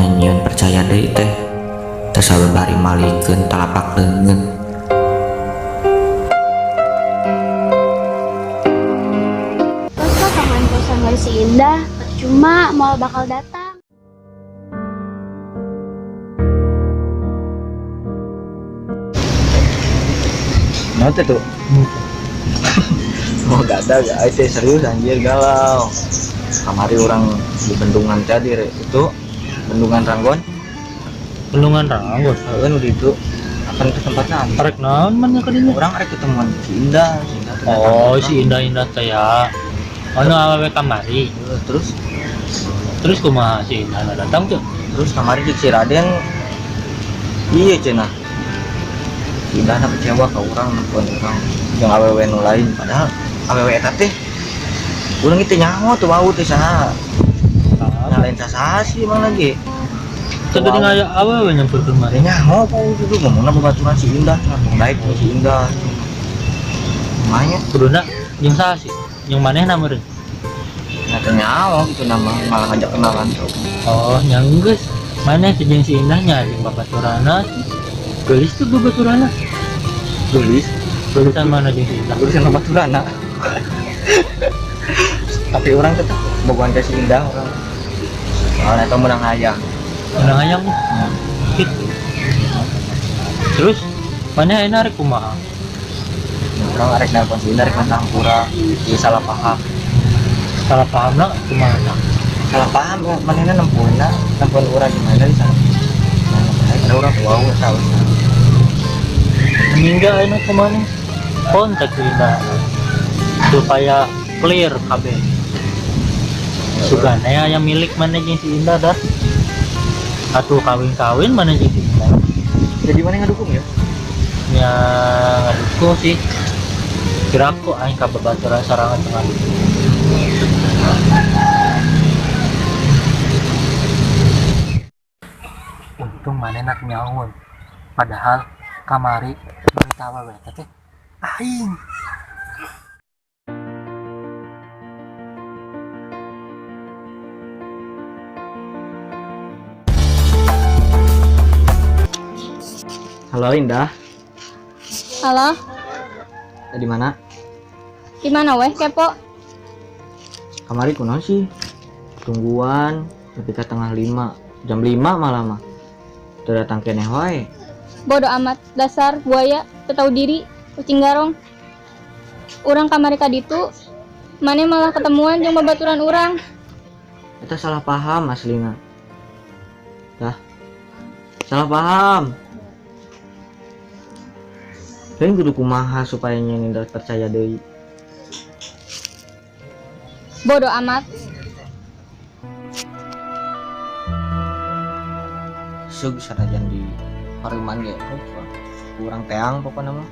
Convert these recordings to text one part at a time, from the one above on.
nyieun percaya deui teh. Teu sababari malikeun talapak leungeun. Terus lo kangen kosan si Indah, percuma mau bakal datang. Nah tuh. Oh gak ada, gak itu serius anjir galau. Kamari orang di bendungan tadi itu bendungan Ranggon. Bendungan Ranggon. Heeh, nu di itu akan ke tempatnya apa? Arek naon mana ka dinya? Orang arek ketemuan si Indah, si Indah teh datang. Oh, si Indah-Indah teh ya. Anu awewe kamari. Heeh, terus Terus kumaha si Indah datang tuh? Terus kamari di si Raden iya cenah. Si Indah na kecewa ke urang nempuan urang jeung awewe nu lain, padahal awewe eta teh urang itu nyaho tuh wau teh saha. Nyalain saha sih emang lagi. Teu geuning aya awewe nyamperkeun mah. Teu nyaho apa itu ngomongna babaturan si Indah cenah tong daek jeung si Indah. Lumayan. Kuduna jeung saha sih? Jeung manehna meureun. Nah, teu nyaho gitu nama malah ngajak kenalan tuh. Oh, nya geus. Maneh teh jeung si Indahnya jeung babaturana. Geulis tuh babaturana. Geulis? Geulisan mana jeung si Indah? Geulisan babaturana. Tapi orang tetap bogohan ke si Indah orang. Soalnya itu menang hayang. Menang hayang? Gitu. Terus mana ayeuna arek kumaha? Orang arek nelpon si Indah arek minta hampura, ieu salah paham. Salah pahamna kumaha? Salah paham ya, manehna nempuhna, nempuhan urang di mana di sana. Nah, ada orang tua we tahu. Meninggal ayeuna kumaha? Kontak si Indah supaya clear kabeh. Sugana aya milik mana jeung si Indah dah. Atuh kawin-kawin mana jeung si Indah. Jadi mana ngadukung ya? Ya ngadukung sih. Kira aku aing ka babaturan sarangan tengah. Untung manehna nyaun. Padahal kamari berita awewe teh aing. Halo Indah. Halo. Di mana? Di mana weh kepo? Kamari kunaon sih? Tungguan nepi ka tengah 5, jam 5 malah mah. Teu datang keneh wae. Bodoh amat, dasar buaya, teu tahu diri, kucing garong. Urang kamari ka ditu, maneh malah ketemuan jeung babaturan urang. Eta salah paham aslina. Dah. Salah paham. Lain kudu kumaha supaya nyen Indah percaya deui. Bodoh amat. Sug sanajan di paruman ge kurang teang pokona mah.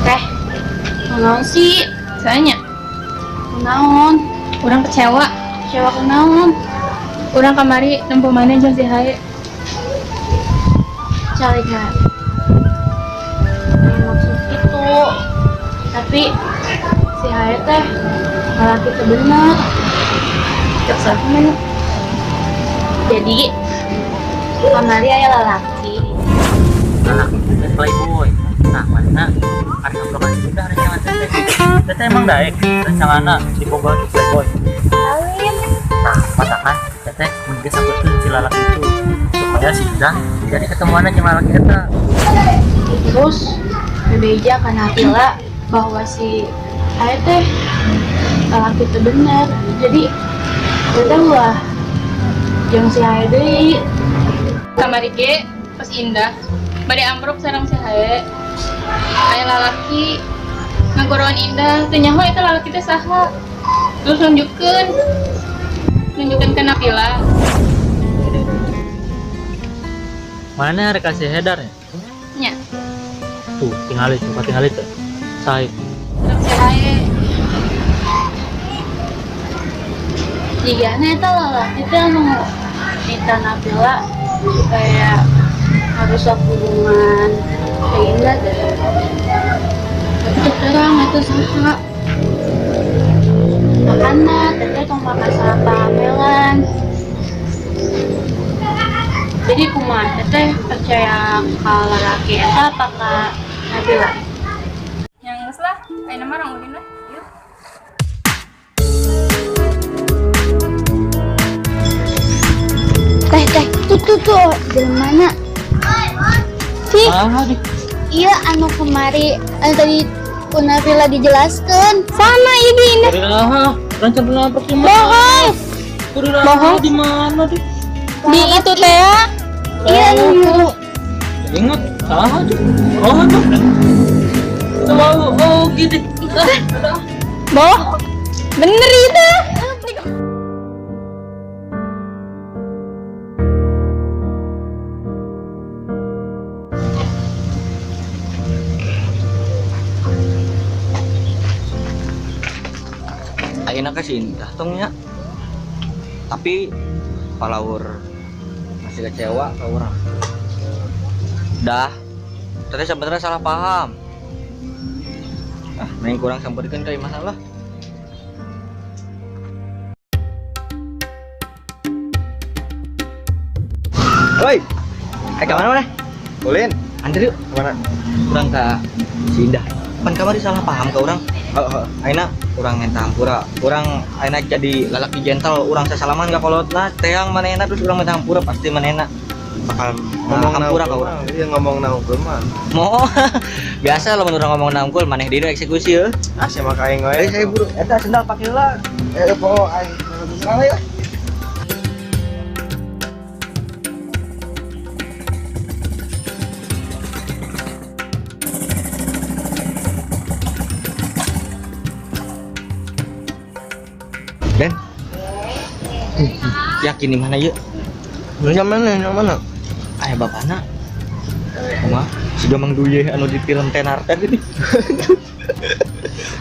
Teh, kunaon sih? Saya. Kunaon? Urang kecewa. Kecewa kunaon? Urang kamari nempo maneh jeung si Hae. Calik ha. Lain maksud itu. Tapi si Hae teh malah kita bener. Cek saha mana? Jadi kamari aya lalaki. Lalaki teh playboy. Nah, mana ari ngabrokan si Indah rencangan teh. Teh emang daek rencanganna dibogohan ku playboy. Alim. Nah, patahan teteh mending sampeurkeun si lalaki itu supaya si Indah jadi ketemuanna jeung lalaki eta. Terus bebeja kana Pila bahwa si Hae teh lalaki teu bener. Jadi teteh ulah jeung si Hae deui. Kamari ge pas Indah bade amprok sareng si Hae. Aya lalaki ngagoroan Indah, teu nyaho eta lalaki teh saha. Terus nunjukkeun ka Nabila. Mana rek kasih Hedar ya? Nya. Tuh, tingali tuh, tingali tuh. Sae. Sareng si Hae. Jigana eta lalaki teh anu minta Nabila supaya ngarusak hubungan ke Indah deh. teh saha. Makana teteh tong makasa pamelan. Jadi kumaha teteh percaya ka lalaki eta apa ka Nabila? Yang geus lah, ayeuna mah urang ulin lah. Yuk. Teh teh tuh tuh tuh dari mana? Sih. Iya anu kemari anu tadi ku Nabila dijelaskan. Sama ini Indah. Dari nah, rencana amprok di mana? Bohong. Bohong di mana deh? Di itu teh ya. Iya anu. Ingat, salah aja. Oh, tuh. Wow, oh gitu. Boh. Bener itu. Ayeuna ka si Indah tong nya. Tapi palaur masih kecewa ka urang. Dah. Tadi sebenarnya salah paham. Ah, main kurang samperkeun ka imah lah. Woi. Ka mana maneh? Ulin, Anjir yuk. kemana? Urang ka si Indah. Pan kamari salah paham ka urang. Oh, oh. Ayeuna urang minta hampura. Urang ayeuna jadi lalaki gentle, urang sasalaman ka kolotna, teang manehna terus urang minta hampura pasti manehna bakal Ngomong hampura ka urang. Iya ngomong naungkul mah. Mo. Biasa lamun urang ngomong naungkul maneh deui eksekusi euy. Ah, siapa ka aing wae. Eh, saya buru eta sendal pake heula. Eh, poho aing. Salah ya. Den. Yakin di mana yuk? Yang mana? Yang mana? Aya bapana. Kumaha? Siga Mang Duye anu di film Tenar teh gini.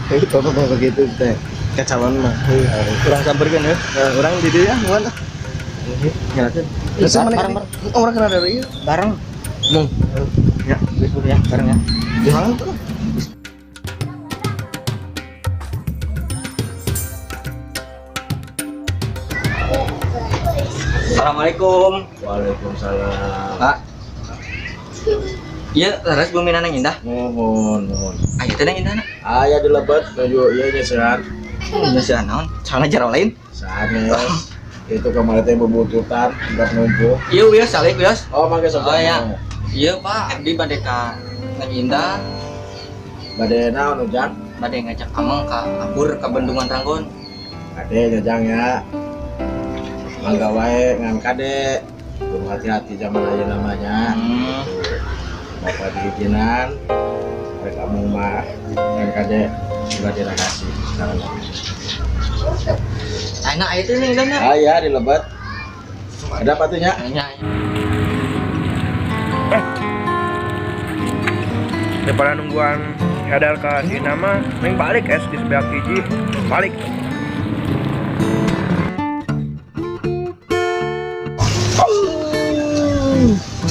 Eh, bapak bapak begitu teh. Kacauan mah. Urang samperkeun ya. Nah, orang di dia mana? Nyalakeun. Terus mana? Bareng, bareng. Oh, orang kena dari ieu. Bareng. Mung. Ya, geus ya, bareng ya. Di mana tuh? Assalamualaikum. Waalaikumsalam. Pak. Iya, leres bumi Neng Indah. Mohon, mohon. Aya teh Neng Indah na. Aya di lebet nuju ieu nyesehan. Nyesehan naon? Soalnya jaro lain. Sanes. Itu kemarin teh bubututan, enggak numpuh. Iya, wios salik wios. Oh, mangga sok. Oh, iya. Iya, Pak, abdi bade ka Neng Indah, Bade naon ujang? bade ngajak ameng ka Apur ka Bendungan Ranggon. Kade jajang ya. Mangga wae ngan kade. Kudu hati-hati zaman aja namanya. Bapak diizinan. Rek kamu mah ngan kade ulah dirahasi sekarang. Ayeuna aya teh Neng Indah na. Aya di lebet. Ada apa tuh nya? Nya. Daripada nungguan hedal ke si nama, mending balik es di sebelah hiji, balik.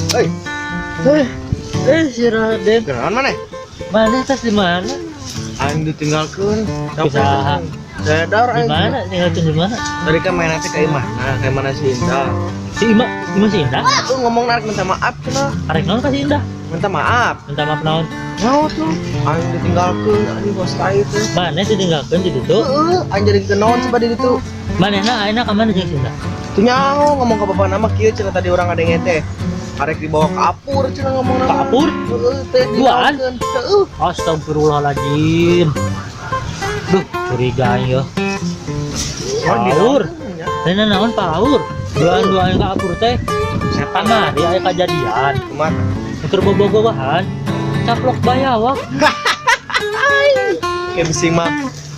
Hei, Eh, si Raden. kenalan mana? Mana tas di mana? Aing ditinggalkeun. Bisa. Sadar Di aing. mana? Tinggalkan di mana? Tadi kan main nanti ke imah. Nah, kayak mana si Indah? Si Ima, Ima si Indah. Lu ngomong narik minta maaf cenah. Arek naon ka si Indah? Minta maaf. Minta maaf naon? Nyawa tuh. Aing ditinggalkeun anjing bos tai teh. Mana ditinggalkeun di ditu? Heeh, aing jadi kenaon coba di ditu. Manehna ayeuna ka mana jeung si Indah? Tuh nyaho ngomong ke bapak nama kieu cenah tadi orang ada ngete. Arek dibawa ke apur cenah ngomong nama. Ke apur? Heeh, teh Duaan? ditinggalkeun. Heeh. Astagfirullahaladzim. Duh, curiga aing ya. Paur. Lain naon paur? Duaan-duaan ka apur teh. Kamari aya kajadian. Kumaha? Keur bobogohan, caplok bayawak. Kayak bising mah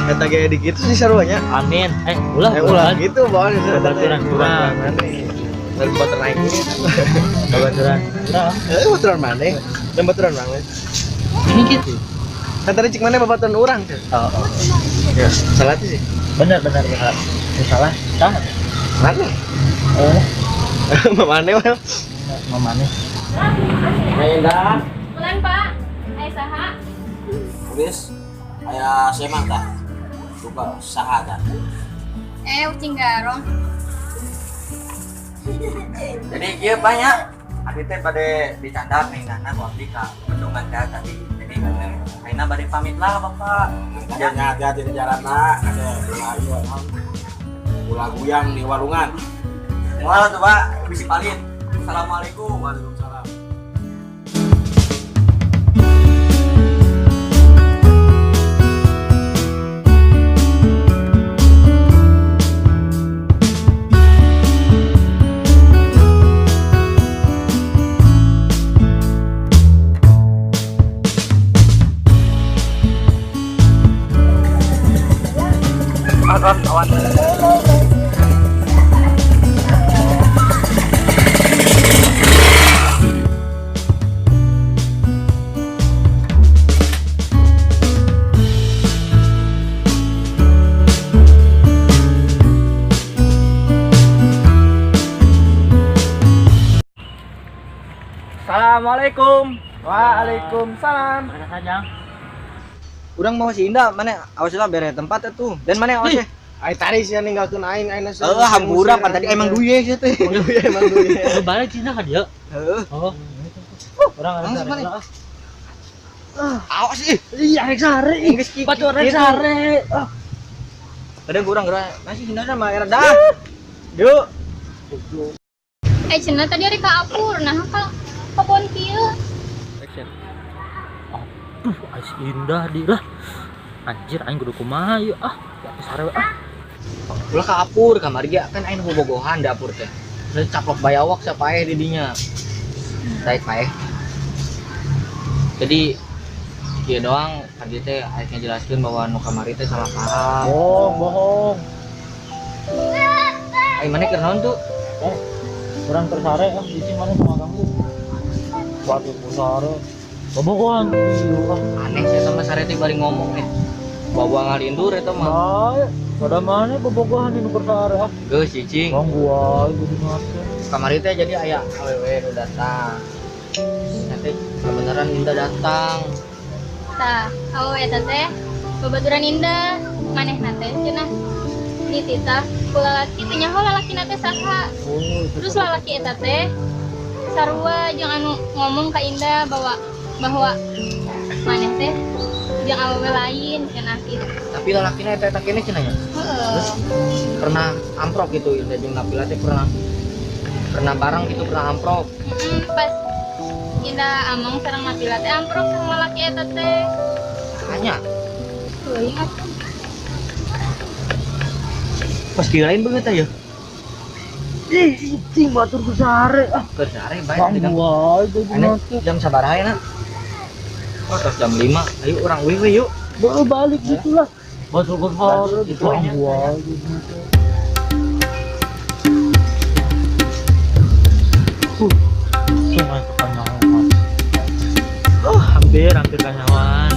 eta gaya di gitu sih saruanya. Amin. Eh, ulah Eh ulah gitu bawaan Babaturan kurang. Dari baturan aing ini. Babaturan. Urang. Eh baturan mana? Dan baturan mana? Ini gitu. Kan tadi cik mana babaturan urang teh. Oh, oh. Ya, salah sih. Benar benar benar. Ini salah. Salah. Mana? Eh, Mana wel? mamane. Bulan Pak, aya saha? Wis. Aya semang tah. Lupa saha tah. Ucing garong. Jadi kieu banyak abdi teh bade dicandak nih nana ku abdi ka bendungan teh tadi. Jadi ayeuna bade pamit lah Bapak. Kadenya hati-hati di jalan lah, kade ulah ieu naon. Ulah guyang di walungan. Moal tuh Pak, bisi palit. Assalamualaikum. Waalaikumsalam. Awan, awan. Assalamualaikum. Waalaikumsalam. Mana saja. Urang mau si Indah, mana awas lah bere tempat tuh. Dan mana awas ya? Ai tadi sia ninggalkeun aing aing sia. Heeh, hampura pan tadi emang duye sia teh. Emang duye, emang duye. Lu balik Cina ka dia. Heeh. Oh. Urang Langsung ada mana? Awas ih. Iya, rek sare. Geus ki- Batu rek gitu. sare. Kadang kurang geura. Masih Indah sama era dah. Yuk. Cenah tadi ari ka apur, nah ka kebon kieu. Action. Aduh, ais Indah di lah. Anjir aing kudu kumaha ieu ah. Ya sare we ah. Ulah ka apur kamari ge kan aing bobogohan di apur teh. Terus caplok bayawak siapa paeh di dinya. Taik paeh. Jadi kieu doang tadi teh aing ngejelaskeun bahwa nu kamari teh salah paham. Bohong, bohong. Aing maneh keur naon tuh? Urang tersare ah, di mana sama kamu. Waduh, sare. Bobogohan ieu ah. Aneh sih sama sare teh bari ngomong nih. Bawa ngalindur eta mah. Bae, pada mana bobogohan ini bersare ah. Geus cicing. Bang gua jadi ngake. Kamari teh jadi aya awewe nu datang. Nanti kebenaran Indah datang. Tah, awewe eta teh babaturan Indah, manehna teh cenah dititah ku lalaki teh nyaho lalakina teh saha. Oh, Terus lalaki eta teh sarua jeung anu ngomong ka Indah bahwa maneh teh jeung awewe lain cenah kitu. Tapi lalakina eta eta kene cenah nya. Heeh. Terus pernah amprok gitu Indah jeung Nabila teh pernah bareng gitu, pernah amprok. Pas Indah among sareng Nabila teh amprok sama lalaki eta teh. Hanya Teuing atuh. pas kirain begitu ya. Ih, cicing batur ku sare ah. Keur sare bae Bang tadi kan. gua jadi Aneh, ngake. jam sabaraha ya, nak? Oh, terus jam 5. Ayo urang wih wih yuk. Baru balik gitulah. Batur ku sare Itu bang aja. gua jadi ngake. Sungai kekanyawan. Oh, hampir kanyawan.